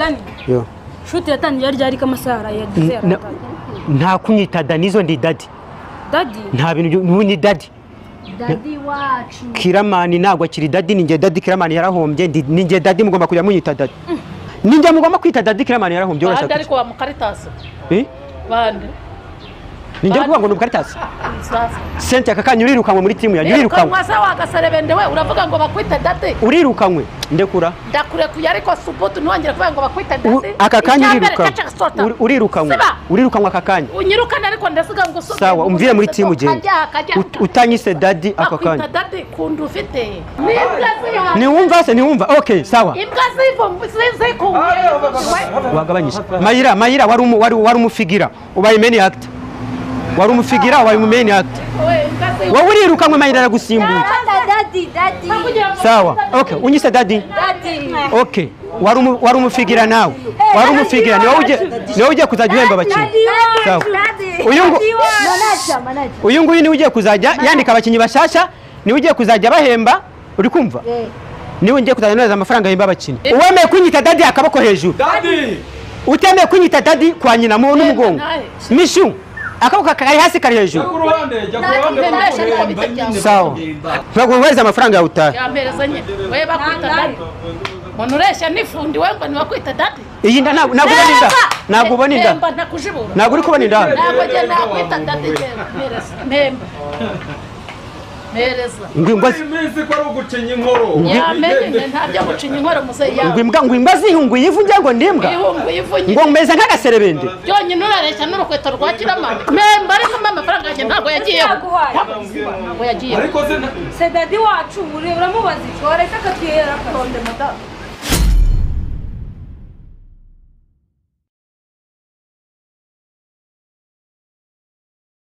Dani. Yo. Shoot yatangiye ryari kamasara yagize. Nta kunyita Dani izo ndi daddy. Daddy. Nta bintu ni daddy. Daddy wacu. Kiramani nagwa kiri daddy ninjye daddy Kiramani yarahombye ninjye daddy mugomba kujya munyita daddy. Ninjye mugomba kwita daddy Kiramani yarahombye urashaka. Bande ariko wa mukaritasi. Eh? Bande. Ninjye kuvuga ngo ni umukaritasi. Sente akakanya urirukanwe muri timu ya urirukanwe. Mwasa wa gaserebende we uravuga ngo bakwita daddy. Urirukanwe ndekura. Ndakurekuye ariko subutu ntiwongere kuvuga ngo bakwita daddy. Aka kanya urirukanwe. Urirukanwe. Urirukanwe aka kanya. Unyirukana ariko ndasiga ngo usubire. Sawa umvire muri timu ugende. Utanyise daddy aka kanya. Bakwita daddy kundu ufite. Niwumva se niwumva. Okay sawa. Imbwa zivu wagabanyije. Mayira Mayira wari umufigira ubaye main actor. Wari umufigira wabaye mu main actor. Wowe urirukanwe Mayira aragusimbuye. Daddy daddy. Sawa. Okay, unyise daddy. Daddy. Okay. Wari umufigira nawe. Wari umufigira niwe ugiye kuzajya uhemba abakinnyi. Sawa. Uyu nguyu niwe ugiye kuzajya yandika abakinnyi bashasha, niwe ugiye kuzajya bahemba, uri kumva? Niwe ngiye kuzajya nohereza amafaranga ahemba abakinnyi. Uwemeye kunyita daddy akaboko hejuru. Daddy. Utemeye kunyita daddy kwa nyina mu n'umugongo. Mishu. Akaboko kari hasi kari hejuru. Sawa. Ntabwo nguhereza amafaranga yawe utahe. Yampereza nye. Wewe bakwita daddy. Umuntu ureshya n'ifundi wewe ngo nibakwita daddy. Iyi nda ntabwo ubona inda. Ntabwo ubona inda. Ntabwo uri kubona inda. Ntabwo njye nakwita daddy mpereza. Mpemba. Mpereza. Ngo ko ari ugucinya inkoro. Yamenye ntabyo gucinya inkoro muzeyi yawe. Ngo imbwa zihunguye ivu nge ngo ndimbwa. Ihunguye ivu nye. Ngo meze nk'agaserebende. Byonyine urareshya n'urukweto rwa Kiramani. Mpemba ariko amafaranga yanjye ntabwo yagiyeho. Ntabwo yagiyeho. Ariko se daddy wacu uramubaza iki waretse akatwihera akaronde madamu.